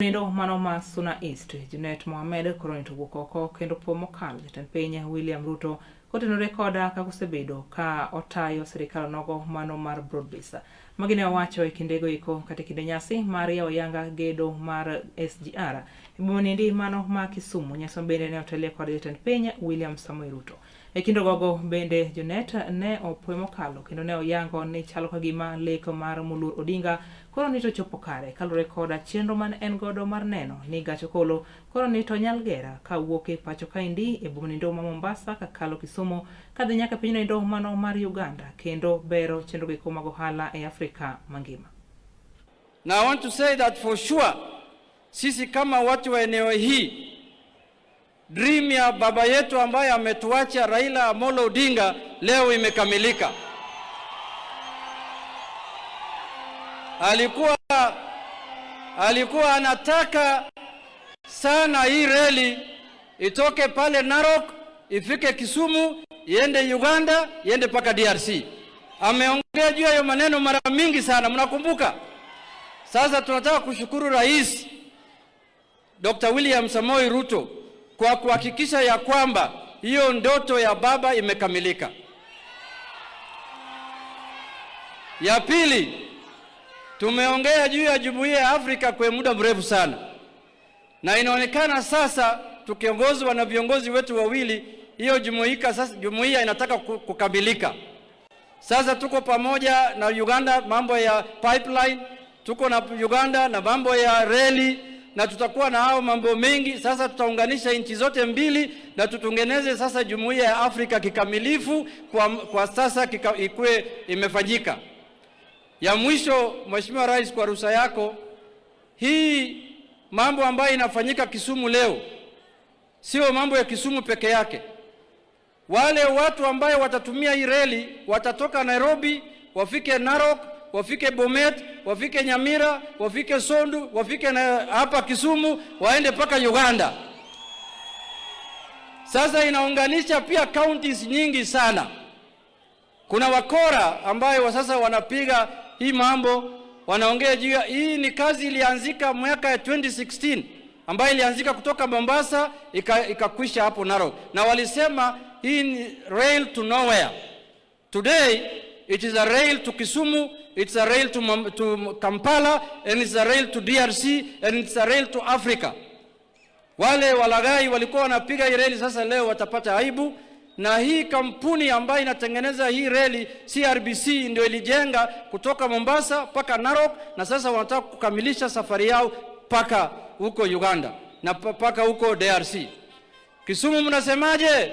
Nindo mano ma Suna East, Junet Mohamed koro nito wuok oko kendo po mokalo jatend piny William Ruto kotenore koda kaka osebedo ka otayo sirikal nogo mano mar broad base. Magi ne owacho e kindego eko kata e kinde nyasi mar yawo yanga gedo mar SGR e boma niendi mano ma Kisumu. Nyasi ma bende ne otelie kod jatend piny William Samoei Ruto. E kind ogogo bende Junet ne opwe mokalo kendo ne oyango ni chalo ka gima lek mar moluor Odinga koro ni to chopo kare kaluwore koda chenro mane en godo mar neno ni gach okolo koro ni to nyal gera ka wuok e pacho kaendi e boma nindo ma Mombasa kakalo Kisumu kadhi nyaka piny nindo mano mar Uganda kendo bero chenro giko mag ohala e Afrika mangima. Now I want to say that for sure sisi kama watu wa eneo hii dream ya baba yetu ambaye ametuacha Raila Amolo Odinga leo imekamilika. Alikuwa anataka sana hii reli itoke pale Narok ifike Kisumu iende Uganda iende mpaka DRC. Ameongea juu ya hayo maneno mara mingi sana, mnakumbuka? Sasa tunataka kushukuru Rais Dr. William Samoei Ruto kwa kuhakikisha ya kwamba hiyo ndoto ya baba imekamilika. Ya pili, tumeongea juu ya Jumuiya ya Afrika kwa muda mrefu sana, na inaonekana sasa tukiongozwa na viongozi wetu wawili, hiyo jumuiya sasa, jumuiya inataka kukamilika. Sasa tuko pamoja na Uganda mambo ya pipeline, tuko na Uganda na mambo ya reli, na tutakuwa na hao mambo mengi. Sasa tutaunganisha nchi zote mbili na tutengeneze sasa jumuiya ya Afrika kikamilifu. Kwa sasa ikuwe imefanyika. Ya mwisho, Mheshimiwa Rais, kwa ruhusa yako, hii mambo ambayo inafanyika Kisumu leo sio mambo ya Kisumu peke yake. Wale watu ambayo watatumia hii reli watatoka Nairobi, wafike Narok, wafike Bomet, wafike Nyamira, wafike Sondu, wafike na hapa Kisumu, waende mpaka Uganda. Sasa inaunganisha pia counties nyingi sana. Kuna wakora ambayo wa sasa wanapiga hii mambo, wanaongea juu ya hii. Ni kazi ilianzika mwaka ya 2016 ambayo ilianzika kutoka Mombasa ikakwisha hapo Narok, na walisema hii ni rail to nowhere. Today it is a rail to Kisumu, it's a rail to Kampala, and it's a rail to DRC, and it's a rail to Africa. Wale walaghai walikuwa wanapiga hii reli, sasa leo watapata aibu. Na hii kampuni ambayo inatengeneza hii reli CRBC ndio ilijenga kutoka Mombasa mpaka Narok, na sasa wanataka kukamilisha safari yao mpaka huko Uganda na mpaka huko DRC. Kisumu mnasemaje?